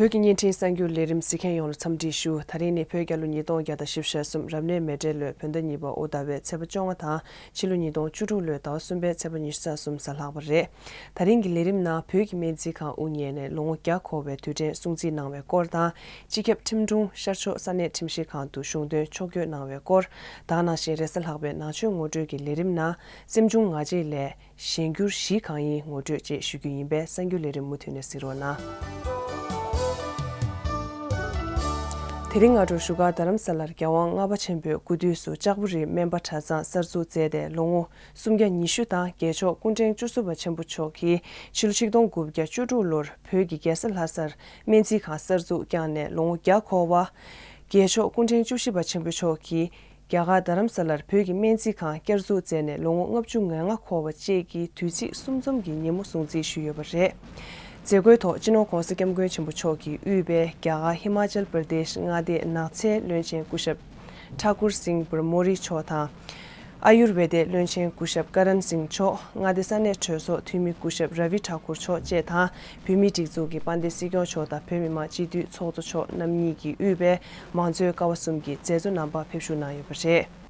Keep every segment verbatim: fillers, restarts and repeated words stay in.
བོད་ཀྱི་བརྙན་འཕྲིན་གསར་འགྱུར་ལས་རིམ་གཟིགས་མཁན་ཡོངས་ལ་འཚམས་འདྲི་ཞུ། ད་རིང་ནི་བོད་རྒྱལ་ལོ་ཉིས་སྟོང་བརྒྱ་དང་བཞི་བཅུ་ཞེ་གསུམ་རབ་གནས་མེ་སྤྲེལ་ལོའི་བོད་ཟླ་གཉིས་པ་དབུ་ཟླ་བའི་ཚེས་པ་བཅོ་ལྔ་དང་ཕྱི་ལོ་ཉིས་སྟོང་བཅུ་དྲུག་ལོའི་ཟླ་བ་གསུམ་པའི་ཚེས་པ་ཉི་ཤུ་རྩ་གསུམ་གཟའ་ལྷག་པ་རེད། ད་རིང་གི་ལས་རིམ་ནང་བོད་ཀྱི་སྨན་རྩིས་ཁང་དབུ་བརྙེས་ནས་ལོ་ངོ་བརྒྱ་འཁོར་བའི་དུས་དྲན་སྲུང་བརྩི་གནང་བའི་སྐོར་དང་། སྤྱི་ཁྱབ་ཁྲིམས་དྲུང་ཤར་ཕྱོགས་ས་གནས་ཁྲིམས་ཞིབ་ཁང་དུ་གཞུང་དོན་ཕྱོགས་བསྐྱོད་གནང་བའི་སྐོར། ད་ག་ནང་བཞིན་རེས་གཟའ་ལྷག་པའི་ནང་ཆོས་ངོ་སྤྲོད་ཀྱི་ལས་རིམ་ནང་སེམས་བྱུང་ང་རྒྱལ་ལས། གཞན་འགྱུར་བཞི་གང་ཡིན་ངོ་སྤྲོད་བཅས་ཞུ་རྒྱུ་ཡིན་པས་གསར་འགྱུར་ལས་རིམ་མུ་མཐུད་ནས་གཟིགས་རོགས་གནང་། དེ་རིང་སྔ་དྲོ་བཞུགས་སྒར་རྡ་རམ་ས་ལར་རྒྱལ་དབང་ལྔ་པ་ཆེན་པོའི་སྐུ་དུས་སུ་ལྕགས་པོ་རིའི་སྨན་པ་གྲྭ་ཚང་གསར་འཛུགས་མཛད་དེ་ལོ་ངོ་སུམ་བརྒྱ་ཉི་ཤུ་དང་རྒྱལ་མཆོག་སྐུ་ཕྲེང་བཅུ་གསུམ་པ་ཆེན་པོ་མཆོག་གིས་ཕྱི་ལོ་ཆིག་སྟོང་དགུ་བརྒྱ་བཅུ་དྲུག་ལོར་བོད་ཀྱི་རྒྱལ་ས་ལྷ་སར་སྨན་རྩིས་ཁང་གསར་འཛུགས་བསྐྱངས་ནས་ལོ་ངོ་བརྒྱ་འཁོར་བ། རྒྱལ་མཆོག་སྐུ་ཕྲེང་བཅུ་བཞི་པ་ཆེན་པོ་མཆོག་གིས། རྒྱ་གར་རྡ་རམ་ས་ལར་བོད་ཀྱི་སྨན་རྩིས་ཁང་བསྐྱར་འཛུགས་མཛད་ནས་ལོ་ངོ་ལྔ་བཅུ་ང་ལྔ་འཁོར་བ་བཅས་ཀྱི་དུས་ཚིགས་གསུམ་འཛོམས་ཀྱི་ཉིན་མོ་སྲུང་བརྩི་ཞུས་ཡོད་པ་རེད། མཛད་སྒོའི་ཐོག་སྤྱི་ནོར་༧གོང་ས་༧སྐྱབས་མགོན་ཆེན་པོ་མཆོག་གིས་དབུས་པའི་རྒྱ་གར་ཧི་མ་ཅལ་པར་དེཤ་མངའ་སྡེའི་ནགས་ཚལ་བློན་ཆེན་སྐུ་ཞབས་ཐཱ་ཀུར་སིང་བར་མོ་རི་མཆོག་དང་། ཨ་ཡུར་ཝེ་དའི་བློན་ཆེན་སྐུ་ཞབས་ཀ་རན་སིང་མཆོག་མངའ་སྡེ་ས་གནས་གྲོས་ཚོགས་འཐུས་མི་སྐུ་ཞབས་ར་བི་ཐཱ་ཀུར་མཆོག་བཅས་དང་། བོད་མིའི་སྒྲིག་འཛུགས་ཀྱི་དཔལ་ལྡན་སྲིད་སྐྱོང་མཆོག་དང་བོད་མི་མང་སྤྱི་འཐུས་ཚོགས་གཙོ་མཆོག་རྣམ་གཉིས་ཀྱིས་དབུས་པའི་མང་གཙོའི་ཀ་བ་གསུམ་གྱི་མཛད་གཙོ་རྣམ་པ་ཕེབས་བཞུགས་གནང་ཡོད་པ་རེད།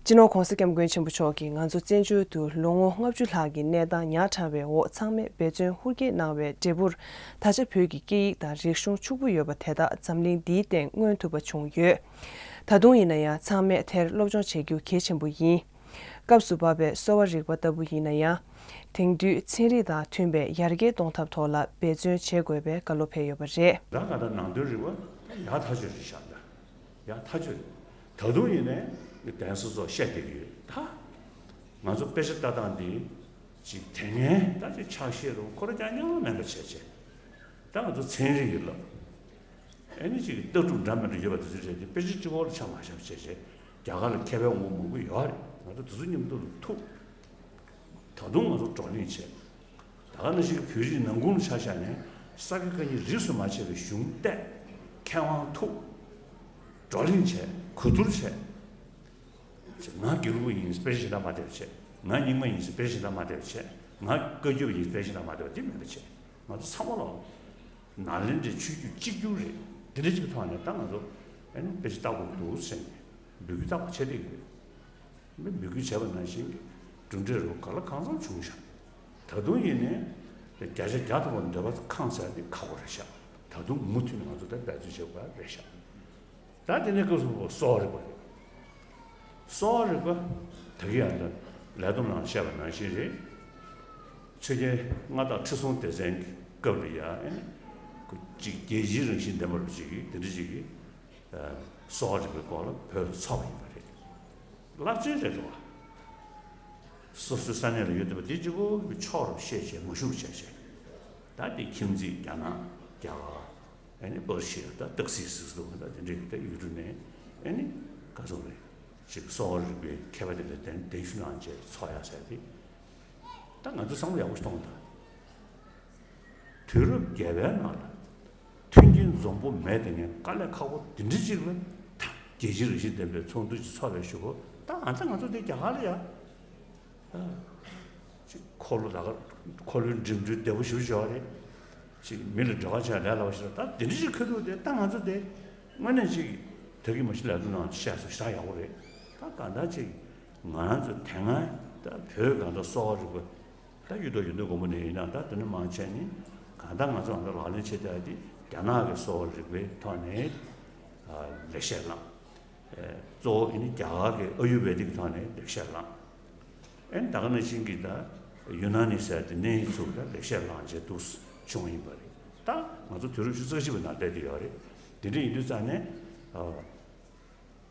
སྤྱི་ནོར་༧གོང་ས་༧སྐྱབས་མགོན་ཆེན་པོ་མཆོག་གིས་ང་ཚོ་བཙན་བྱོལ་དུ་ལོ་ངོ་ལྔ་བཅུ་ལྷག་གི་གནས་སྟངས་ཉག་ཕྲ་བའི་འོག་ཚང་མས་འབད་བརྩོན་ཧུར་སྐྱེད་གནང་བའི་འབྲས་བུར། ད་ཆ་བོད་ཀྱི་སྐད་ཡིག་དང་རིག་གཞུང་ཕྱུག་པོ་ཡོད་པ་དེ་དག་འཛམ་གླིང་འདིའི་སྟེང་མངོན་ཐུབ་པ་བྱུང་ཡོད། ད་དུང་ཡིན་ན་ཡང་ཚང་མས་དེར་སློབ་སྦྱོང་བྱེད་རྒྱུ་གལ་ཆེན་པོ་ཡིན། སྐབས་སུ་བབས་པའི་གསོ་བ་རིག་པ་ལྟ་བུ་ཡིན་ན་ཡང་། དེང་དུས་ཚན་རིག་དང་མཐུན་པའི་ཡར་རྒྱས་གཏོང་ཐབས་ཐོག་ལ་འབད་བརྩོན་བྱེད་དགོས་པའི་བཀའ་སློབ་ཕེབས་ཡོད་པ་རེད། ད་ག་ད་ནང་དོན་རིག་པ་ཡག་ཐག་ཆོད་རེད་ཤག་ད་ཡག་ཐག་ཆོད། ད་དུང་ཡིན་ནའི་གདན་ས་ཚོ་བཤད་བསྡད་ཀྱི་ཡོད། ད་ང་ཚོ་དཔེ་ཆ་ལྟ་སྟངས་འདི་ཅིག་དེ་སྔའི་ད་ཅིག་ཕྱག་བཞེས་རུ་ཁོ་ར་རྐྱང་རྐྱང་མིན་པ་བྱས་བྱས། ད་ང་ཚོ་ཚན་རིག་གི་ལབ། ཨེ་ནི་ཅིག་ལྟ་གྲུབ་འདྲ་མི་འདྲ་ཡོད་པ་དེ་ཚོ་རེད་དེ་དཔེ་ཆ་གཅིག་པོ་ལ་ཆ་མ་བཞག་བྱས་བྱས་རྒྱ་གར་ལ་མཁས་པའི་དབང་པོ་མང་པོ་ཡོད་རེད། ང་ཚོ་དེ་ཚོ་མཉམ་དུ་ལ་ཐུག་ད་དུང་ང་ཚོ་བགྲོ་གླེང་བྱས། ད་ག་ནང་བཞིན་བོད་རིགས་ནང་ཁུལ་ཆ་བཞག་ནས་ས་དགེ་བཀའ་རྙིང་རིས་སུ་མ་ཆད་པའི་གཞུང་བལྟས། མཁས་དབང་ཐུག་བགྲོ་གླེང་བྱས། གོ་བསྡུར་བྱས། ང་དགེ་ལུགས་པ་ཡིན་ཟེར་དཔེ་ཆ་ཞིག་ལ་མ་བལྟས་པ་བྱས། ང་རྙིང་མ་ཡིན་ཟེར་དཔེ་ཆ་ཞིག་ལ་མ་བལྟས་པ་བྱས། ང་བཀའ་བརྒྱུད་པ་ཡིན་ཟེར་དཔེ་ཆ་ཞིག་ལ་མ་བལྟས་པ་དེ་མེད་པ་བྱས། ང་ཚོ་ཚང་མ་ལ་ནཱ་ལེནྡྲའི་ཆོས་བརྒྱུད་གཅིག་གྱུར་རེད། དེ་འདྲ་ཅིག་གི་ཐོག་ནས་ད་ང་ཚོ་ཨ་ནི་དཔེ་ཆ་ལྟ་དགོས་འདུག་ཟེར་ནས་འབོད་སྐུལ་རྟག་པར་བྱས་བསྡད་ཀྱི་རེད། མི་འབོད་སྐུལ་བྱས་པ་ནང་བཞིན་གྱི་གྲུབ་འབྲས་རུ་ག་ལ་གང་འཚམ་བྱུང་ཤག་ད་དུང་ཡིན་ནའི་བརྒྱ་ཆ་བརྒྱ་ཐོབ་པར་འདོད་པ་ཁེངས་ཚར་དེ་ཁག་པོ་རེད་ཤག་ད་དུང་མུ་མཐུད་ནས་ང་ཚོ་ད་འབད་བརྩོན་བྱེད་དགོས་རེད་ཤག་ད་དེ་ནས་སྐབས་སུ་བབས་པའི་གསོ་བ་རིག་པ་རེད། གསོ་བ་རིག་པ་ད་གི་ཡང་ད་ལས་བསྡོམས་ནང་བཤད་པ་ནང་བཞིན་རེད། ཆོས་རྒྱལ་མངའ་བདག་ཁྲི་སྲོང་ལྡེ་བཙན་གྱི་སྐབས་ལ་ཡང་ཨེ་ནི་ཁོ་ཅིག་རྒྱལ་སྤྱིའི་རང་བཞིན་ལྡན་པ་རུ་ཅིག་གིས་དེ་འདྲ་ཅིག་གིས་གསོ་བ་རིག་པའི་སྐོར་ལ་བོད་ལ་འཚོགས་པ་ཡིན་པ་རེད། རླབས་ཆེན་རེད་འདུག་བ། སོ་སོའི་ས་གནས་ལ་ཡོད་བསྡད་པ་དེ་གཅིག་པོ་གི་ཕྱོགས་རུ་བཤད་བྱས་ངོ་ཤུགས་བྱས་བྱས། ད་དེ་ཁྱིམ་མཚེས་རྒྱ་ནག་རྒྱ་གར། ཨ་ནི་པར་ཤི་ད་ཏག་སི་ཟེར་སོང་ད་དེ་འདྲའི་ད་ཡུལ་གྲུ་ནས་ཨ་ནི་ག་ཚོད་རེད། ཅིག་གསོ་བ་རིག་པའི་མཁས་པ་དེ་འདྲ་གདན་གདན་ཞུ་གནང་བྱས་འཚོགས་ཡག་ཟེར་ཏེ། ད་ང་ཚོ་བསམ་བློ་ཡག་པོ་ཞིག་གཏོང་དང་། དུས་རབས་བརྒྱད་པའི་ནང་ལ་མཐུན་རྐྱེན་འཛོམས་པོ་མེད་དེ་ངས་དཀའ་ལས་ཁག་པོ་དེ་འདྲ་ཅིག་ལ་ད་རྒྱལ་སྤྱིའི་རང་བཞིན་ལྡན་པའི་ཚོགས་འདུ་ཅིག་འཚོགས་པའི་གཞུག་གུ་ད་ང་ཚོ་ང་ཚོ་དེ་རྒྱ་གར་ལ་ཡ། ཅིག་འཁོར་ལོ་ད་ག་འཁོར་ལོའི་འགྲིམ་འགྲུལ་བདེ་པོ་ཞེ་པོ་ཅིག་ཡོད་རེད། ཅིག་མི་ལ་འབྲེལ་བ་བྱས་ལས་སླ་བ་ཞིག་རེད། ད་དེ་འདྲ་ཞིག་ཁ་ཐུག་དེ་ད་ང་ཚོ་དེ་དངོས་གནས་ཅིག་ད་གིན་མ་གཞི་ལས་དོན་ནང་བཤད་སོང་ཞེ་དྲག་ཡག་པོ་རེད། ད་གང་ལྟར་ཅིག་ང་རང་ཚོ་དེ་སྔ་ད་བོད་གང་ལྟར་གསོ་བ་རིག་པ་ད་གཡུ་ཐོག་ཡོན་ཏན་སྒོམ་པ་ནས་ཡིན་ན་ད་དེ་ནས་མང་ཆེ་ནི་གང་ལྟར་ང་ཚོ་གང་ལྟར་ལག་ལེན་བྱེད་བསྡད་དེ་རྒྱ་ནག་གི་གསོ་བ་རིག་པའི་ཐོག་ནས་ལེགས་བཤད་བླངས། གཙོ་བོ་ཨ་ནི་རྒྱ་གར་གྱི་ཨ་ཡུར་བེ་དིག་ཐོག་ནས་ལེགས་བཤད་བླངས། ཨ་ནི་ད་ག་ནང་བཞིན་གྱི་ད་ཡུ་ན་ནི་ཟེར་དེ་གནས་ཡིག་ཚུགས་ད་ལེགས་བཤད་བླངས་བྱས་འདུག་བྱུང་ཡིན་པ་རེད། ད་ང་ཚོ་དུས་རབས་ཤུ་རྩ་གཅིག་པའི་ནང་བསྡད་དེ་ཡོད་རེད། དེ་འདྲ་ཡིན་དུས་ཙང་ནས་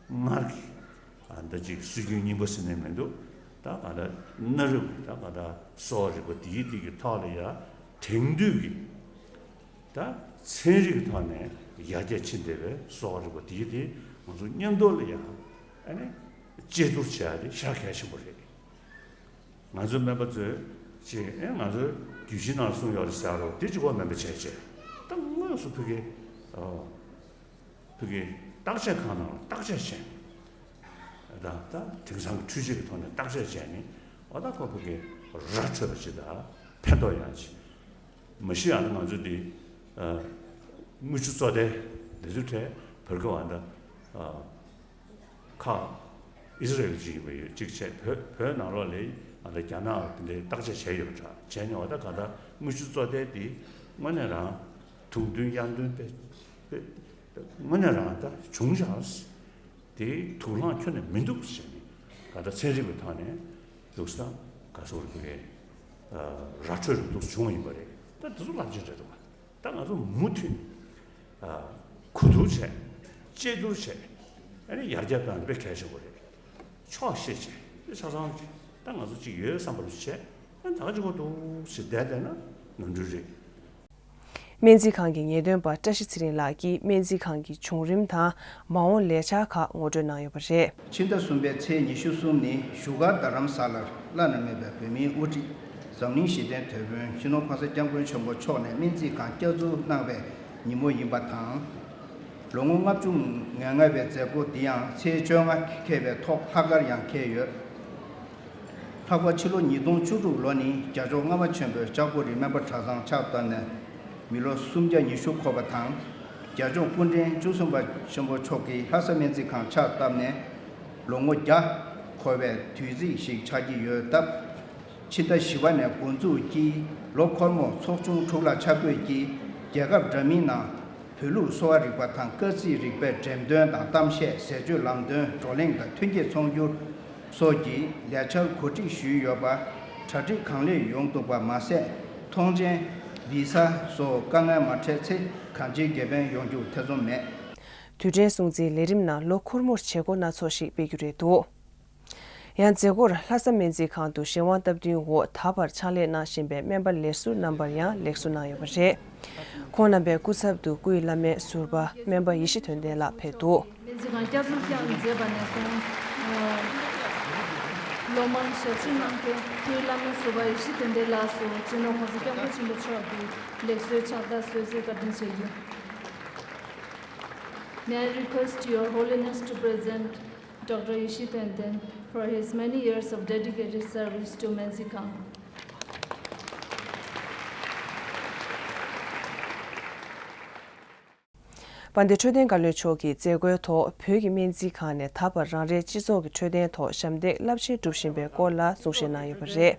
སྔར་གྱི་ད་ཅིག་སྲོལ་རྒྱུན་རྙིང་པ་ཟེར་ནས་མི་འདུག་ད་ག་ད་གནའ་རབས་ཀྱི་ད་ག་ད་གསོ་བ་རིག་པ་དེའི་དེ་གི་ཐོག་ལ་ཡ་དེང་དུས་ཀྱི་ད་ཚན་རིག་གི་ཐོག་ནས་ཡར་རྒྱས་ཕྱིན་བསྡད་པའི་གསོ་བ་རིག་པ་དེ་དེ་ང་ཚོ་མཉམ་དུ་ལ་ཡང་ཨ་ནི་དཔྱད་བསྡུར་བྱེད་ཡ་དེ་ཞེ་དྲག་གལ་ཆེན་པོ་རེད། ང་ཚོའི་སྨན་པ་ཚོས་ཅིག་ཨེ་ང་ཚོའི་རྒྱུད་བཞི་ནང་གསུངས་ཡོད་རེད་ཟེར་རོ་དེ་གཅིག་པོ་མིན་པ་བྱས་བྱས་ད་དངོས་སུ་ཕ་གི་ཕ་གི་བརྟག་དཔྱད་ཁང་ནང་ལ་བརྟག་དཔྱད་བྱས་ད་ད་དེང་སང་གི་འཕྲུལ་ཆས་ཀྱི་ཐོག་ནས་བརྟག་དཔྱད་བྱས་ནས་འོ་ད་ཁོ་ཕ་གི་ར་འཕྲོད་པ་ཅིག་དང་ཕན་ཐོགས་ཡོང་ཅིག་མ་གཞི་ཡང་ན་ང་ཚོ་འདི་ཨ་ དངུལ་ཆུ་བཙོ་ཐལ་དེ་ཚོའི་གྲས་བོད་སྐད་བ་འདྲ། ཁ་ཨི་སི་རེལ་གྱི་ཡིན་པ་ཡོད་གཅིག་བྱས། བོད་བོད་ནང་ལོགས་ལ་ཨ་ད་རྒྱ་ནག་དེ་འདྲའི་བརྟག་དཔྱད་བྱས་ཡོད་པ་འདྲ་བྱས་ནས། འོ་ད་ག་ད་དངུལ་ཆུ་བཙོ་ཐལ་དེ་དངོས་གནས་རང་དུང་དུང་གཡར་དུང་དཔེ་དཔེ་དངོས་གནས་རང་ད་བྱུང་ཤག་དེའི་དུག་རླངས་ཁྱོན་ནས་མི་འདུག་ཟེར་ནས། ག་ད་ཚན་རིག་པའི་ཐོག་ནས་འདུག་ས་ག་སོགས་རིག་པའི་ར་འཕྲོད་རིག་འདུག་བྱུང་ཡིན་པ་རེད། ད་དེ་ཚོ་རླབས་ཆེན་རེད་འདུག་ད་ང་ཚོ་མུ་མཐུད་ནས་གོ་བསྡུར་བྱས། དཔྱད་བསྡུར་བྱས། ཨ་ནི་ཡར་རྒྱས་གཏོང་ཡ་དཔེ་གལ་ཆེན་པོ་རེད། ཕྱོགས་ཤེས་བྱས་ཆ་ཚང་བྱས། ད་ང་ཚོ་གཅིག་ཡོད་བསམ་པ་བྱས། ད་ད་ག་ཅིག་གོ་འདུག་ཟེར་བསྡད་བསྡད་ན་ནོར་འཁྲུལ་རེད། སྨན་རྩིས་ཁང་གི་ངེས་སྟོན་པ་བཀྲ་ཤིས་ཚེ་རིང་ལགས་ཀྱིས་སྨན་རྩིས་ཁང་གི་བྱུང་རིམ་དང་མ་འོངས་ལས་འཆར་ཁག་ངོ་སྤྲོད་གནང་ཡོད་པ་རེད། ཕྱི་ཟླ་གསུམ་པའི་ཚེས་ཉི་ཤུ་གསུམ་ཉིན་བཞུགས་སྒར་རྡ་རམ་ས་ལར་བླ་ན་མེད་པའི་བོད་མིའི་དབུ་ཁྲིད་འཛམ་གླིང་ཞི་བདེའི་དེད་དཔོན་སྤྱི་ནོར་༸གོང་ས་༸སྐྱབས་མགོན་ཆེན་པོ་མཆོག་ནས་སྨན་རྩིས་ཁང་བསྐྱར་འཛུགས་གནང་བའི་ཉིན་མོ་ཡིན་པ་དང་། ལོ་ངོ་ལྔ་བཅུ་ང་ལྔ་པའི་མཛད་སྒོ་འདི་ཡང་ཚེས་བཅོ་ལྔ་འཁེལ་བའི་ཐོག་ལྷག་དཀར་ཡང་འཁེལ་ཡོད། ལྷག་པར་ཕྱི་ལོ་ཉིས་སྟོང་བཅུ་དྲུག་ལོ་ནི་རྒྱལ་མཆོག་ལྔ་པ་ཆེན་པོས་ལྕགས་པོ་རི་སྨན་པ་གྲྭ་ཚང་ཕྱག་བཏབ་ནས་མི་ལོ་སུམ་བརྒྱ་ཉི་ཤུ་འཁོར་བ་དང་། རྒྱལ་མཆོག་སྐུ་ཕྲེང་བཅུ་གསུམ་པ་ཆེན་པོ་མཆོག་གིས་ལྷ་ས་སྨན་རྩིས་ཁང་ཕྱག་བཏབ་ནས་ལོ་ངོ་བརྒྱ་འཁོར་བའི་དུས་ཚིགས་ཤིག་ཆགས་ཀྱི་ཡོད་སྟབས། ཕྱི་ཟླ་བཞི་པ་ནས་འགོ་འཛུགས་ཀྱིས་ལོ་འཁོར་མོ་ཚོགས་ཆུང་དྲུག་ལ་ཆ་བགོས་ཀྱིས་རྒྱལ་ཁབ་འདྲ་མིན་ནང་བོད་ལུགས་གསོ་བ་རིག་པ་དང་སྐར་རྩིས་རིག་པའི་འགྲེམས་སྟོན་དང་གཏམ་བཤད། ཟས་སྤྱོད་ལམ་སྟོན། བགྲོ་གླེང་དང་མཐུན་རྐྱེན་ཚོགས་སྒྱུར་སོགས་ཀྱི་ལས་འཆར་གོ་སྒྲིག་ཞུས་ཡོད་པ། གྲ་སྒྲིག་གང་ལེགས་ཡོང་འདུག་པ་མ་ཟད། ཐོངས་མཆན། བི་ས་སོགས་དཀའ་ངལ་མ་འཕྲད་ཚེ་གང་ཅིའི་དགེ་ཕན་ཡོང་རྒྱུར་ཐེ་ཚོམ་མེད། དུས་དྲན་སྲུང་བརྩིའི་ལས་རིམ་ནང་ལོ་འཁོར་མོར་བྱེད་སྒོ་སྣ་ཚོགས་ཤིག་སྤེལ་རྒྱུ་རེད་འདུག་ཡང་མཛད་སྒོར་ལྷ་ས་སྨན་རྩིས་ཁང་དུ་གཞན་དབང་སྟབས་བསྟུན་འོག་ད་བར་ཕྱག་ལས་གནང་བཞིན་པའི་སྨན་པ་ལས་ཟུར་རྣམ་པར་ཡང་ལེགས་གསོ་གནང་ཡོད་པ་རེད། ཁོང་རྣམ་པའི་སྐུ་ཚབ་ཏུ་སྐུའི་བླ་སྨན་ཟུར་པ་སྨན་པ་ཡེ་ཤེས་དོན་ལྡན་ལགས་ཕེབས་འདུག་སྨན་རྩིས་ཁང་བསྐྱར་གསོ་བསྐྱངས་མཛད་པ་ནས་བཟུང་། ལོ་མང་ཞབས་ཞུ་གནང་མཁན་སྐུའི་བླ་སྨན་ཟུར་པ་ཡེ་ཤེས་དོན་ལྡན་ལགས་སུ་སྤྱི་ནོར་༸གོང་ས་༸སྐྱབས་མགོན་ཆེན་པོ་མཆོག་གི་ལེགས་གསོའི་ཕྱག་རྟགས་གསོལ་ཚིགས་བཀའ་དྲིན་ཆེ་ཞུ། May I request Your Holiness to present Doctor Yeshe Tuenden for his many years of dedicated service to སྨན་རྩིས་ཁང་། དཔལ་ལྡན་འཕྲོད་བསྟེན་བཀའ་བློན་མཆོག་གིས་མཛད་སྒོའི་ཐོག་བོད་ཀྱི་སྨན་རྩིས་ཁང་ནས་ད་བར་རང་རེའི་སྤྱི་ཚོགས་ཀྱི་འཕྲོད་བསྟེན་ཐོག་ཞབས་འདེགས་རླབས་ཆེན་བསྒྲུབས་བཞིན་པའི་སྐོར་ལ་གསུང་བཤད་གནང་ཡོད་པ་རེད།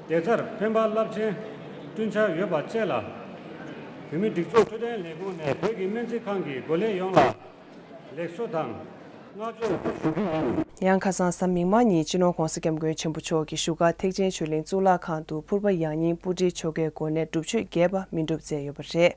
དེ་ལྟར་སྤེན་པ་རླབས་ཆེན་བསྐྲུན་འཆར་ཡོད་པ་བཅས་ལ། བོད་མིའི་སྒྲིག་འཛུགས་འཕྲོད་བསྟེན་ལས་ཁུངས་ནས་བོད་ཀྱི་སྨན་རྩིས་ཁང་གི་འགོ་ལས་ཡོངས་ལ་ལེགས་གསོ་དང་བསྔགས་བརྗོད་ཞུ་རྒྱུ་ཡིན། ཡང་ཁ་སང་གཟའ་མིག་དམར་ཉིན་སྤྱི་ནོར་༸གོང་ས་༸སྐྱབས་མགོན་ཆེན་པོ་མཆོག་གིས་བཞུགས་སྒར་ཐེག་ཆེན་ཆོས་གླིང་གཙུག་ལག་ཁང་དུ་ཕུར་པ་ཡང་སྙིང་པུ་ཊིའི་ཆོ་གའི་སྒོ་ནས་སྒྲུབ་མཆོད་རྒྱས་པ་སྨིན་སྒྲུབ་མཛད་ཡོད་པ་རེད།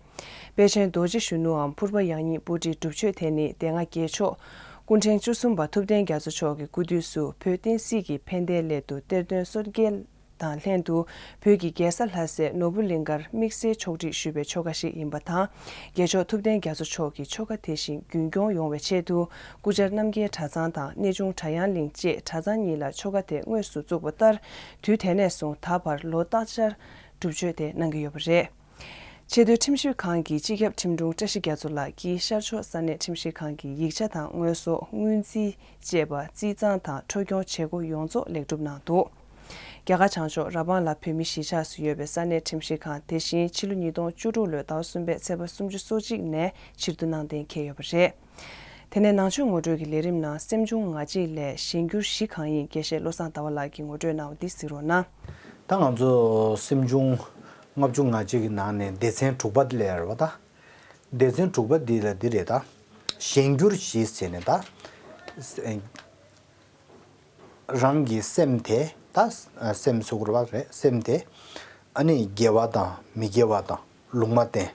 དཔལ་ཆེན་རྡོ་རྗེ་གཞོན་ནུའམ་ཕུར་པ་ཡང་སྙིང་པུ་ཊིའི་སྒྲུབ་མཆོད་དེ་ནི་སྡེ་ལྔ་དགེ་མཆོག་སྐུ་ཕྲེང་བཅུ་གསུམ་པ་ཐུབ་བསྟན་རྒྱ་མཚོ་མཆོག་གི་སྐུ་དུས་སུ་བོད་བསྟན་སྲིད་ཀྱི་ཕན་བདེའི་སླད་དུ་གཏེར་སྟོན་གསོལ་རྒྱལ་དང་ལྷན་དུ་བོད་ཀྱི་རྒྱལ་ས་ལྷ་སའི་ནོར་བུ་གླིང་གར་དམིགས་བསལ་ཕྱོགས་སྒྲིག་ཞུས་པའི་ཆོ་ག་ཞིག་ཡིན་པ་དང་། རྒྱལ་མཆོག་ཐུབ་བསྟན་རྒྱ་མཚོ་མཆོག་གི་ཆོ་ག་དེ་བཞིན་རྒྱུན་སྐྱོང་ཡོང་བའི་ཆེད་དུ་སྐུ་བཅར་རྣམ་རྒྱལ་གྲྭ་ཚང་དང་གནས་ཆུང་གྲྭ་ཡང་གླིང་བཅས་གྲྭ་ཚང་གཉིས་ལ་ཆོ་ག་དེ་དངོས་སུ་བཙུགས་པ་ལྟར། དུས་དེ་ནས་བཟུང་ད་བར་ལོ་ལྟར་སྒྲུབ་མཆོད་དེ་གནང་གི་ཡོད་པ་རེད། ཆེས་མཐོའི་ཁྲིམས་ཞིབ་ཁང་གི་སྤྱི་ཁྱབ་ཁྲིམས་དྲུང་བཀྲ་ཤིས་རྒྱ་མཚོ་ལགས་ཀྱིས་ཤར་ཕྱོགས་ས་གནས་ཁྲིམས་ཞིབ་ཁང་གི་ཡིག་ཆ་དང་དངོས་ཟོག་སྔོན་རྩིས་བཅས་པ་རྩིས་གཙང་དང་འཕྲོ་སྐྱོང་བྱེད་སྒོ་ཡོངས་རྫོགས་ལེགས་གྲུབ་གནང་འདུག་རྒྱ་གར་བྱང་ཕྱོགས་ར་བང་ལ་བོད་མི་གཞིས་ཆགས་སུ་ཡོད་པའི་ས་གནས་ཁྲིམས་ཞིབ་ཁང་དེ་བཞིན་ཕྱི་ལོ་ཉིས་སྟོང་བཅུ་དྲུག་ལོའི་ཟླ་བ་གསུམ་པའི་ཚེས་པ་སུམ་ཅུ་སོ་གཅིག་ནས་ཕྱིར་བསྡུ་གནང་གཏན་འཁེལ་ཡོད་པ་རེད། དེ་ནས་ནང་ཆོས་ངོ་སྤྲོད་ཀྱི་ལས་རིམ་ནང་སེམས་བྱུང་ང་བརྒྱད་ལས་གཞན་འགྱུར་བཞི་གང་ཡིན་དགེ་བཤེས་བློ་བཟང་ཟླ་བ་ལགས་ཀྱིས་ངོ་སྤྲོད་གནང་བ་འདི་གཟིགས་རོགས་གནང་། ད་ང་ཚོ་སེམས་བྱུང་ལྔ་བཅུ་ང་གཅིག་གི་ནང་ནས་སྡེ་ཚན་དྲུག་པ་དེ་ལས་རེད་བ་ད། སྡེ་ཚན་དྲུག་པ་འདི་ལ་འདི་རེད་ད། གཞན་འགྱུར་བཞི་ཟེར་ནས་ད། རང་གི་སེམས་དེ་ད་སེམས་སུ་རེད་བ་རེད། སེམས་དེ་ཨ་ནི་དགེ་བ་དང་མི་དགེ་བ་དང་ལུང་མ་བསྟན།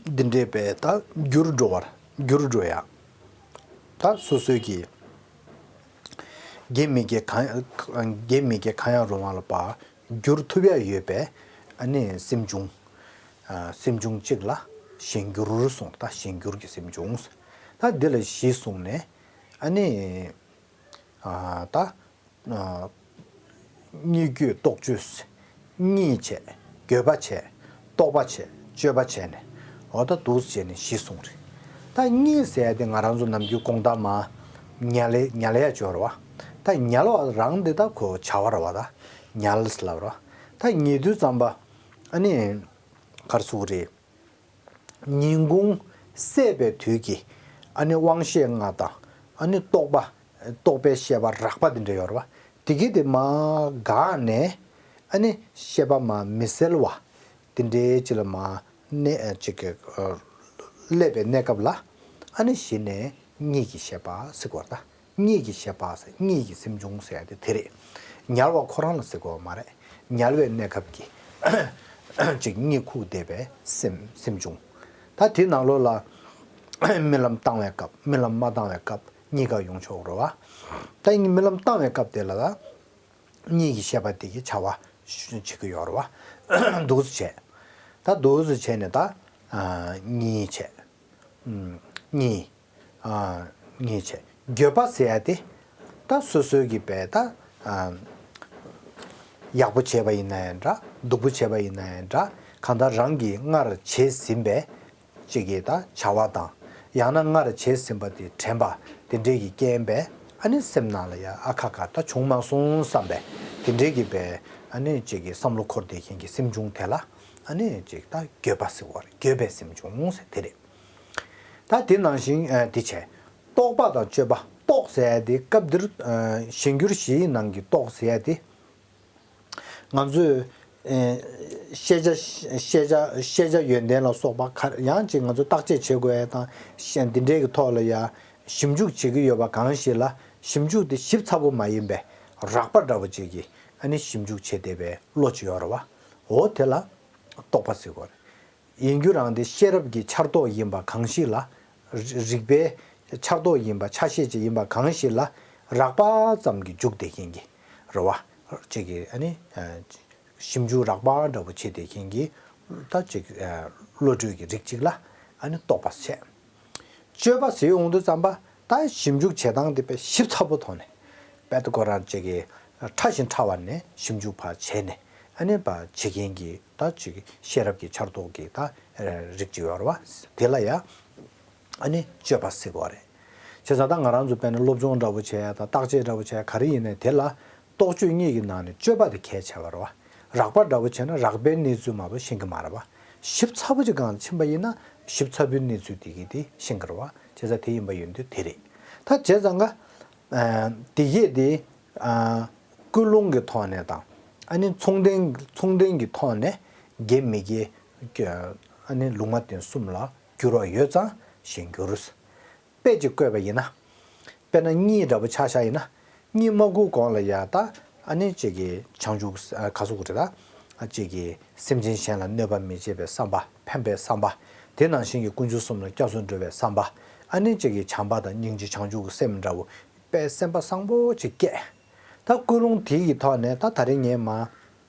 འདི་འདྲའི་བས་ད་འགྱུར་འགྲོ་བར་འགྱུར་འགྲོ་ཡ། ད་སོ་སོའི་གི་དགེ་མི་དགེ་གང་དགེ་མི་དགེ་གང་ཡང་རུང་བ་ལ་བ་འགྱུར་ཐུབ་ཡ་ཡོད་པས། ཨ་ནི་སེམས་བྱུང་། ཨ། སེམས་བྱུང་གཅིག་ལ་གཞན་འགྱུར་གསུངས། ད་གཞན་འགྱུར་གྱི་སེམས་བྱུང་། ད་འདི་ལ་བཞི་གསུངས་ནས། ཨ་ནི། ཨ། ད། ཨ། གཉིས་བསྐྱོད་རྟོག་དཔྱོད། གཉིས་བྱས། དགོས་པ་བྱས། རྟོག་པ་བྱས། སྤྱོད་པ་བྱས་ནས། འོ་ད་འདུག་བྱས་ནས་བཞི་གསུངས་རེད། ད་གཉིས་ཟེར་ཡ་དེ་ང་རང་ཚོ་ནམ་རྒྱུན་དགོང་དག་མ། ཉལ་ལེ་ཉལ་ལེ་ཡ་སྦྱོར་བ། ད་ཉལ་བ་རང་དེ་ད་ཁོ་བྱ་བ་རེད་བ་ད། ཉལ་ཟེར་ལབ་རེད་བ། ད་ཉལ་དུས་ཙམ་པ། ཨ་ནི། ག་རེ་ཟེར་དགོས་རེད། ཉིན་གུང་སད་པའི་དུས་ཀྱི་ཨ་ནི་དབང་ཤེས་ལྔ་དང་ཨ་ནི་རྟོག་པ། རྟོག་པའི་ཤེས་པ་རགས་པ་དེ་འདྲ་ཡོད་རེད་བ། དེ་གི་དེ་མར་འགགས་ནས་ཨ་ནི་ཤེས་པ་མར་མི་གསལ་བ་དེ་འདྲའི་ཅིག་ལ་མར་གནས་ཅིག་གི་སླེབས་པའི་གནས་སྐབས་ལ་ཨ་ནི་གཞི་ནས་གཉིད་ཀྱི་ཤེས་པ་ཟེར་གོ་རེད་ད། གཉིད་ཀྱི་ཤེས་པ་ཟེར་གཉིད་ཀྱི་སེམས་བྱུང་ཟེར་ཡ་དེ་དེ་རེད། ཉལ་བ་ཁོ་རང་ལ་ཟེར་དགོས་པ་མ་རེད། ཉལ་བའི་གནས་སྐབས་ཀྱི་ཅིག་གཉིད་ཁུག་བསྡད་པའི་སེམས་སེམས་བྱུང་། ད་དེ་ནང་ལོགས་ལ་རྨི་ལམ་བཏང་བའི་སྐབས། རྨི་ལམ་མ་བཏང་བའི་སྐབས་གཉིས་ཀ་ཡོང་ཆོག་རེད་བ། ད་ཡིན་རྨི་ལམ་བཏང་བའི་སྐབས་དེ་ལ་ད་གཉིད་ཀྱི་ཤེས་པ་དེ་གི་བྱ་བ་བྱེད་ཀྱི་ཡོད་རེད་བ། འདུག་སེ་བྱས། ད་འདུག་སེ་བྱས་ནས་ད་གཉིད་བྱས། གཉིད། གཉིད་བྱས། འགྱོད་པ་ཟེར་ཡ་དེ་ད་སོ་སོའི་གི་བས་ད་ཡག་པོ་བྱས་པ་ཡིན་ན་ཡང་འདྲ། སྡུག་པོ་བྱས་པ་ཡིན་ན་ཡང་འདྲ། གང་ལྟར་རང་གིས་སྔར་བྱས་ཟིན་པའི་ཅིག་གི་ད་བྱ་བ་དང་། ཡང་ན་སྔར་བྱས་ཟིན་པ་དེ་དྲན་པ་དེ་འདྲས་ཀྱི་རྐྱེན་པས་ཨ་ནི་སེམས་ནང་ལ་ཡ་ཨ་ཁ་ཁ་ད་བྱུང་མ་སོང་བསམ་པས་དེ་འདྲས་ཀྱི་བས་ཨ་ནི་ཅིག་གི་བསམ་བློ་འཁོར་བསྡད་མཁན་གྱི་སེམས་བྱུང་དེ་ལ་ཨ་ནི་ཅིག་ད་འགྱོད་པ་ཟེར་བ་རེད། འགྱོད་པའི་སེམས་བྱུང་ཟེར་དེ་རེད། ད་དེ་ནང་བཞིན་ཨ་དེ་བྱས། རྟོག་པ་དང་དཔྱོད་པ། རྟོག་ཟེར་ཡ་དེ་སྐབས་འདིར་ཨ་གཞན་འགྱུར་བཞིའི་ནང་གི་རྟོག་ཟེར་ཡ་དེ། ང་ཚོས་ཨ་ཤེས་བྱ་ཤེས་བྱ་ཤེས་བྱ་ཡོན་ཏན་ལ་སོགས་པ་ག་ཡང་ཅིག་ང་ཚོས་བརྟག་དཔྱད་བྱེད་དགོས་ཡ་དང་ཤེས་འདི་འདྲའི་གི་ཐོག་ལ་ཡ་ཞིབ་འཇུག་བྱེད་ཀྱི་ཡོད་པ་གང་ཞིག་ལ་ཞིབ་འཇུག་དེ་ཞིབ་ཚགས་པོ་མ་ཡིན་པའི་རགས་པ་འདྲ་པོ་ཅིག་གི་ཨ་ནི་ཞིབ་འཇུག་བྱེད་བསྡད་པའི་བློ་ཅིག་ཡོད་རེད་བ། འོ་དེ་ལ་རྟོག་པ་ཟེར་དགོས་རེད། ཡིན་རྒྱུ་རང་དེ་ཤེས་རབ་ཀྱི་ཆར་གཏོགས་ཡིན་པ་གང་ཞིག་ལ། རི་རིག་པའི་ཆར་གཏོགས་ཡིན་པ་ཆ་ཤས་ཅིག་ཡིན་པ་གང་ཞིག་ལ་རགས་པ་ཙམ་གྱིས་འཇུག་བསྡད་མཁན་གྱི་རེད་བ། ཅིག་གིས་ཨ་ནི་ཞིབ་འཇུག་རགས་པ་འདྲ་པོ་བྱེད་བསྡད་མཁན་གྱི་ད་ཅིག་བློ་གྲོས་ཀྱི་རིགས་ཅིག་ལ་ཨ་ནི་རྟོག་པ་བྱས། དཔྱོད་པ་ཟེར་ཡོང་དུས་ཙམ་པ་ད་ཞིབ་འཇུག་བྱེད་སྟངས་དེ་དཔེ་ཞིབ་ཚགས་པོ་ཐོག་ནས་དཔེ་ད་ཁོ་རང་ཅིག་གིས་ཕྲ་ཞིང་ཕྲ་བ་ནས་ཞིབ་འཇུག་ཕར་བྱས་ནས་ཨ་ནི་ཕར་བྱེད་མཁན་གྱི་ད་ཅིག་ཤེས་རབ་ཀྱི་ཆར་གཏོགས་ཀྱི་ད་རིགས་ཅིག་ཡོད་རེད་བ། དེ་ལ་ཡ་ཨ་ནི་དཔྱོད་པ་ཟེར་གོ་རེད། བྱས་ཙང་ད་ང་རང་ཚོ་དཔེར་ན་སློབ་སྦྱོང་འདྲ་པོ་བྱས་ཡ་དང་བརྟག་དཔྱད་འདྲ་པོ་བྱས་ཡ་ག་རེ་ཡིན་ནའི་དེ་ལ་རྟོག་དཔྱོད་གཉིས་ཀྱི་ནང་ནས་དཔྱོད་པ་དེ་གལ་ཆེ་བ་རེད་བ། རགས་པ་འདྲ་པོ་བྱས་ན་རགས་པའི་གནས་ཚུལ་མ་གཏོགས་ཤེས་ཀྱི་མ་རེད་བ། ཞིབ་ཚགས་པོ་ཅིག་སྒང་ལ་ཕྱིན་པ་ཡིན་ན་ཞིབ་ཚགས་པོའི་གནས་ཚུལ་དེ་གི་དེ་ཤེས་ཀྱི་རེད་བ། བྱས་ཙང་དེ་ཡིན་པ་ཡིན་དུས་དེ་རེད། ད་བྱས་ཙང་ག་ཨ་དེ་གས་དེ་ཨ་ཀུན་སློང་གི་ཐོག་ནས་དང་ཨ་ནི་མཚུངས་ལྡན་མཚུངས་ལྡན་གྱི་ཐོག་ནས་དགེ་མི་དགེ་ཨ་ནི་ལུང་མ་བསྟན་གསུམ་ལ་འགྱུར་བ་ཡོད་ཙང་གཞན་འགྱུར། དཔེ་ཅིག་བཀོད་པ་ཡིན་ན། དཔེར་ན་གཉིད་འདྲ་པོ་ཆ་བཞག་ཡིན་ན། གཉིད་མ་ཁུག་གོང་ལ་ཡ་ད་ཨ་ནི་ཅིག་གི་བྱང་ཆུབ་ཨ་ག་ཟེར་དགོས་རེད་ད། ཨ་ཅིག་གི་སེམས་ཅན་གཞན་ལ་གནོད་པ་མི་བྱེད་པའི་བསམ་པ་ཕན་པའི་བསམ་པ། དེ་ནང་བཞིན་གྱི་དཀོན་མཆོག་གསུམ་ལ་སྐྱབས་སུ་འགྲོ་བའི་བསམ་པ། ཨ་ནི་ཅིག་གི་བྱམས་པ་དང་སྙིང་རྗེ་བྱང་ཆུབ་ཀྱི་སེམས་འདྲ་པོ་དཔེ་སེམས་པ་བཟང་པོ་ཅིག་སྐྱེས། ད་ཀུན་སློང་དེ་གི་ཐོག་ནས་ད་ད་རེས་ངས་མ།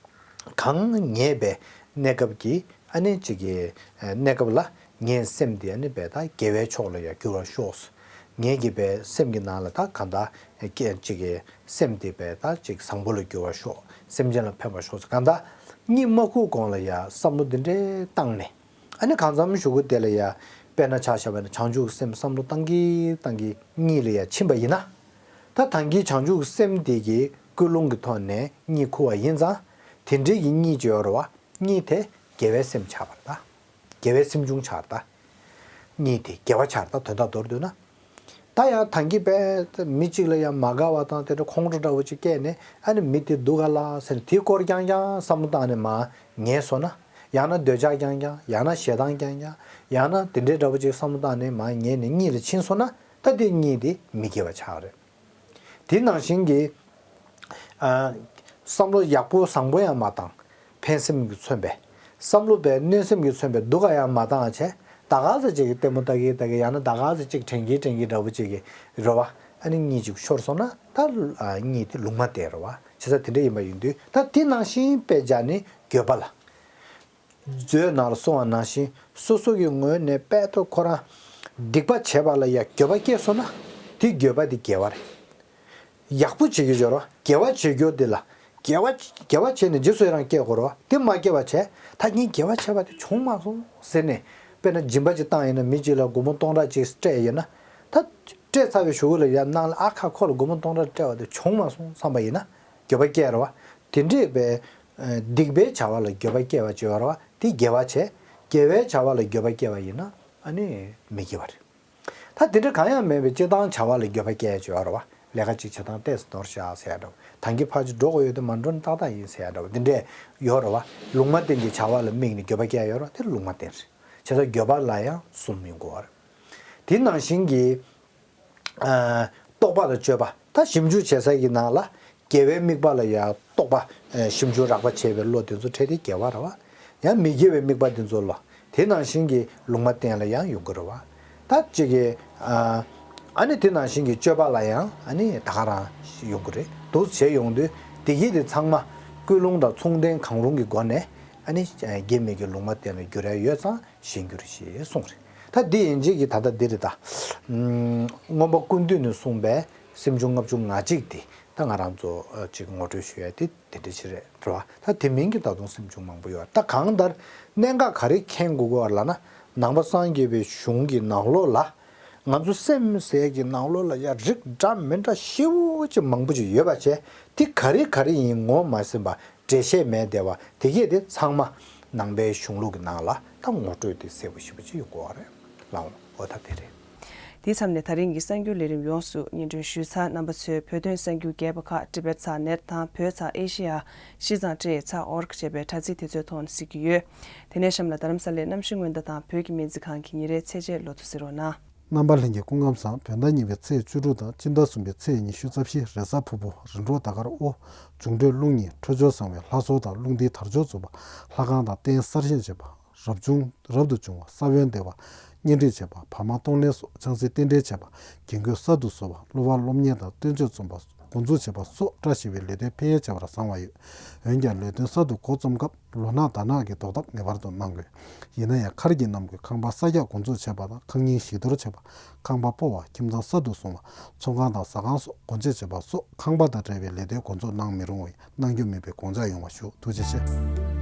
གང་ངེས་པའི་གནས་སྐབས་ཀྱི་ཨ་ནི་ཅིག་གི་གནས་སྐབས་ལ་ངའི་སེམས་དེ་ཨ་ནི་བས་ད་དགེ་བའི་ཕྱོགས་ལ་ཡང་འགྱུར་བར་ཤོག་ངེད་ཀྱི་བས་སེམས་ཀྱི་ནང་ལ་ད་གང་ལྟར་ཅིག་གི་སེམས་དེ་བས་ད་ཅིག་བཟང་པོ་ལ་འགྱུར་བར་ཤོག་སེམས་ཅན་ལ་ཕན་པར་ཤོག་གང་ལྟར་གཉིད་མ་ཁུག་གོང་ལ་ཡང་བསམ་བློ་འདི་འདྲའི་བཏང་ནས། ཨ་ནི་གང་འཚམ་གཞུག་གུ་དེ་ལ་ཡ། དཔེར་ན་ཆ་བཞག་པ་ན་བྱང་ཆུབ་ཀྱི་སེམས་བསམ་བློ་བཏང་གིན་བཏང་གིན་གཉིད་ལ་ཡ་ཕྱིན་པ་ཡིན་ན། ད་ད་གིན་བྱང་ཆུབ་ཀྱི་སེམས་དེ་གི་ཀུན་སློང་གི་ཐོག་ནས་གཉིད་ཁུག་པ་ཡིན་ཙང་། དེ་འདྲའི་གི་གཉིད་ཅིག་ཡོད་རེད་བ། གཉིད་དེ་དགེ་བའི་སེམས་ཆགས་པ་རེད་ད། དགེ་བའི་སེམས་བྱུང་ཆགས་རེད་ད། གཉིད་དེ་དགེ་བ་ཆགས་རེད་ད་དོན་དག་མདོར་བསྡུས་ན། ད་ཡང་ད་གིན་དཔེ་མི་གཅིག་ལ་ཡང་མ་དགའ་བ་དང་དེ་འདྲ་ཁོང་ཁྲོ་འདྲ་བོ་ཅིག་སྐྱེས་ནས་ཨ་ནི་མི་དེ་སྡུག་ག་ལ་ཟེར་ནས་དེའི་སྐོར་རྐྱང་རྐྱང་བསམ་བློ་བཏང་ནས་མར་ངལ་གསོ་ན། ཡང་ན་འདོད་ཆགས་རྐྱང་རྐྱང་། ཡང་ན་ཞེ་སྡང་རྐྱང་རྐྱང་། ཡང་ན་དེ་འདྲའི་འདྲ་བོ་ཅིག་བསམ་བློ་བཏང་ནས་མར་ངལ་ནས་གཉིད་ལ་ཕྱིན་སོང་ན་ད་དེ་གཉིད་དེ་མི་དགེ་བ་ཆགས་རེད། དེ་ནང་བཞིན་གྱི་ཨ་བསམ་བློ་ཡག་པོ་བཟང་པོ་ཡང་མ་བཏང་། ཕན་སེམས་ཀྱིས་མཚོན་པའི། བསམ་བློ་པའི་གནོད་སེམས་ཀྱིས་མཚོན་པའི་སྡུག་ག་ཡང་མ་བཏང་བྱས། ད་ག་ཚོད་ཅིག་གི་ལྟད་མོ་ལྟ་གི་ལྟ་གི་ཡང་ན་ད་ག་ཚོད་ཅིག་དྲན་གི་དྲན་གི་འདྲ་བོ་ཅིག་གི་རེད་བ། ཨ་ནི་གཉིད་ཅིག་ཤོར་སོང་ན་ད་ཨ་གཉིད་དེ་ལུང་མ་བསྟན་རེད་བ། བྱས་ཙང་དེ་འདྲ་ཡིན་པ་ཡིན་དུས་ད་དེ་ནང་བཞིན་དཔེ་བྱས་ནས་འགྱོད་པ་ལ། མཛོད་ནང་ལ་གསུངས་པ་ནང་བཞིན་སོ་སོ་གི་ངོས་ནས་དཔེ་ཐོག་ཁོ་རང་སྡིག་པ་བྱས་པ་ལ་ཡང་འགྱོད་པ་སྐྱེས་སོང་ན་དེ་འགྱོད་པ་དེ་དགེ་བ་རེད། ཡག་པོ་བྱེད་རྒྱུ་སྦྱོར་བ་དགེ་བ་བྱེད་རྒྱུ་དེ་ལ་དགེ་བ་དགེ་བ་བྱས་ནས་རྗེས་སུ་ཡི་རང་སྐྱེ་དགོས་རེད་བ། དེ་མ་སྐྱེ་བ་བྱས་ད་ངས་དགེ་བ་བྱས་པ་དེ་བྱུང་མ་སོང་ཟེར་ནས་དཔེར་ན་སྦྱིན་པ་ཅིག་བཏང་ཡིན་ན་མི་གཅིག་ལ་སྒོར་མོ་སྟོང་ཕྲག་ཅིག་སྤྲད་ཡོད་ན་ད་སྤྲད་ཚར་བའི་གཞུག་གུ་ལ་ཡང་ནང་ལ་ཨ་ཁ་ཁོ་ལ་སྒོར་མོ་སྟོང་ཕྲག་སྤྲད་པ་དེ་བྱུང་མ་སོང་བསམ་པ་ཡིན་ན་འགྱོད་པ་སྐྱེ་རེད་བ། དེ་འདྲས་པའི་སྡིག་པའི་བྱ་བ་ལ་འགྱོད་པ་སྐྱེ་བ་ཅིག་ཡོད་རེད་བ། དེ་དགེ་བ་བྱས། དགེ་བའི་བྱ་བ་ལ་འགྱོད་པ་སྐྱེ་བ་ཡིན་ན་ཨ་ནི་མི་དགེ་བ་རེད། ད་དེ་འདྲ་གང་ཡང་མེད་པའི་སྤྱིར་བཏང་བྱ་བ་ལ་འགྱོད་པ་སྐྱེ་ཡ་ཅིག་ཡོད་རེད་བ། ལས་ཀ་ཅིག་བྱེད་སྟངས་ཏོག་ཙམ་ནོར་བཞག་ཟེར་ཡ་འདྲ་བོ། ད་གིན་ཕར་ཅིག་འགྲོ་དགོས་ཡོད་དེ་མ་འགྲོ་ན་ཏག་ཏག་ཡིན་ཟེར་ཡ་འདྲ་བོ་དེ་འདྲས་ཡོད་རེད་བ། ལུང་མ་བསྟན་གྱི་བྱ་བ་ལ་དམིགས་ནས་འགྱོད་པ་སྐྱེ་ཡ་ཡོད་རེད་བ། དེ་ལུང་མ་བསྟན་རེད། བྱས་ཙང་འགྱོད་པ་ལ་ཡང་གསུམ་ཡོང་གི་ཡོད་རེད། དེ་ནང་བཞིན་གྱི་ཨ་རྟོག་པ་དང་དཔྱོད་པ། ད་ཞིབ་འཇུག་བྱེད་ས་གི་ནང་ལ་དགེ་བའི་དམིགས་པ་ལ་ཡང་རྟོག་པ་ཨ་ཞིབ་འཇུག་རགས་པ་བྱས་པའི་བློ་དེ་ཚོ་འཕྲད་དེ་དགེ་བ་རེད་བ། ཡང་མི་དགེ་བའི་དམིགས་པ་དེ་ཚོ་ལ་དེ་ནང་བཞིན་གྱི་ལུང་མ་བསྟན་ལ་ཡང་ཡོང་གི་རེད་བ། ད་གཅིག་གི་ཨ་ཨ་ནི་དེ་ནང་བཞིན་གྱི་སྤྱོད་པ་ལ་ཡང་ཨ་ནི་ད་ག་རང་ཡོང་གི་རེད། འདུག་བྱས་ཡོང་དུས་དེ་གི་དེ་ཚང་མ་ཀུན་སློང་དང་མཚུངས་ལྡན་གང་རུང་གི་སྒོ་ནས་ཨ་ནི་དགེ་མི་དགེ་ལུང་མ་བསྟན་ལ་འགྱུར་ཡ་ཡོད་ཙང་། གཞན་འགྱུར་ཞེས་གསུངས་རེད། ད་འདི་ཡིན་གཅིག་གིས་ད་ལྟ་འདི་རེད་ད། ཨུམ། མངོན་པ་ཀུན་བཏུས་ནས་གསུངས་པའི་སེམས་བྱུང་ལྔ་བཅུ་ང་གཅིག་འདི་ད་ང་རང་ཚོ་ཨ་ཅིག་ངོ་སྤྲོད་ཞུ་ཡ་དེ་དེ་འདྲ་ཞིག་རེད་རེད་བ། ད་དེ་མིན་གྱི་ད་དུང་སེམས་བྱུང་མང་པོ་ཡོད། ད་གང་ལྟར་གནད་འགག་ག་རེ་མཁྱེན་དགོས་ཀྱི་ཡོད་ལབ་ན། ནང་པ་སངས་རྒྱས་པའི་གཞུང་གི་ནང་ལོགས་ལ་ང་ཚོ་སེམས་ཟེར་གྱི་ནང་ལོགས་ལ་ཡ་རིགས་འདྲ་མི་འདྲ་ཞེ་པོ་ཅིག་མང་པོ་ཅིག་ཡོད་པ་བྱས། དེ་ག་རེ་ག་རེ་ཡིན་ངོ་མ་ཟིན་པ། འགྲེལ་བཤད་མེད་བསྡད་པ་དེ་གས་དེ་ཚང་མ་ནང་པའི་གཞུང་ལུགས་ཀྱི་ནང་ལ་ད་ངོ་སྤྲོད་དེ་གསལ་པོ་ཞེ་པོ་ཅིག་ཡོང་གི་ཡོད་རེད་ལགས། འོ་ད་དེ་རེད། དེའི་མཚམས་ནས་ད་རིང་གི་གསར་འགྱུར་ལས་རིམ་ཡོངས་སུ་སྙན་སྒྲོན་ཞུས་ཚར། རྣམ་པ་ཚོས་བོད་དོན་གསར་འགྱུར་རྒྱས་པ་ཁག་Tibet ཚགས་net དང་བོད་ཚགས་Asia ཤིས་ཚང་ཊི་ཨེ་ཚགས་org ཅེས་པའི་དྲ་ཚིགས་དེ་ཚོའི་ཐོག་ནས་གཟིགས་ཀྱི་ཡོད། དེ་ནས་གཤམ་ལ་རྡ་རམ་ས་ལའི་གནམ་གཤིས་སྔོན་བརྡ་དང་བོད་ཀྱི་སྨན་རྩིས་ཁང་གི་ཉིན་རེའི་ཚེས་བཅད་ལོ་ཐོ་གཟིགས་རོགས་གནང་། རྣམ་པ་ལྷན་རྒྱས་སྐུ་ཁམས་བཟང་། བོད་ཟླ་གཉིས་པའི་ཚེས་བཅུ་དྲུག་དང་སྤྱི་ཟླ་གསུམ་པའི་ཚེས་ཉི་ཤུ་རྩ་བཞི། རེས་གཟའ་ཕུར་བུ། རིམ་གྲོ་ཟླ་སྐར་ཨོ། འབྱུང་འཕྲོད་རླུང་གཉིས། འཕྲོད་སྦྱོར་བཟང་བའི་ལྷ་གསོལ་དང་རླུང་རྟའི་དར་ལྕོག་འཛུགས་པ། ལྷ་ཁང་དང་རྟེན་གསར་བཞེངས་བྱེད་པ། རབ་བྱུང་རབ་ཏུ་བྱུང་བ། ས་བོན་འདེབས་པ། གཉེན་སྒྲིག་བྱེད་པ། བར་མ་གཏོང་ལེན་སོགས་ཆང་སའི་རྟེན་འབྲེལ་བྱེད་པ། རྒན་རྒོན་གསར་དུ་བཟོ་བ། སློབ་པ་སློབ་གཉེར་དང་བསྟན་བཅོས་རྩོམ་པ། འགོ་འཛུགས་བྱེད་པ་སོགས་བཀྲ་ཤིས་པའི་ལས་དོན་ཕན་ཡོན་ཆེ་བར་བཟང་བ་ཡོད། འོན་ཀྱང་ལས་དོན་གསར་དུ་འགོ་རྩོམ་སྐབས་ལོ་ནག་ཟླ་ནག་གི་ཟློག་ཐབས་ངེས་པར་དུ་གནང་དགོས། ཡིན་ན་ཡང་མཁར་གྱི་གནམ་སྒོས་ཁང་པ་གསར་རྒྱག་འགོ་འཛུགས་བྱེད་པ་དང་ཁང་རྙིང་བཞི་གཏོར་བྱེད་པ། ཁང་པ་སྤོ་བ། ཁྱིམ་ཚང་གསར་དུ་བཟུང་བ། ཚོང་ཁང་དང་ཟ་ཁང་སོགས་སྒོ་འབྱེད་བྱེད་པ་སོགས་ཁང་པ་དང་འབྲེལ་བའི་ལས་དོན་འགོ་འཛུགས་གནང་མི་རུང་བས་གནང་རྒྱུ་མིན་པའི་དགོངས་འཇགས་ཡོང་བ་ཞུ། ཐུགས་རྗེ་ཆེ།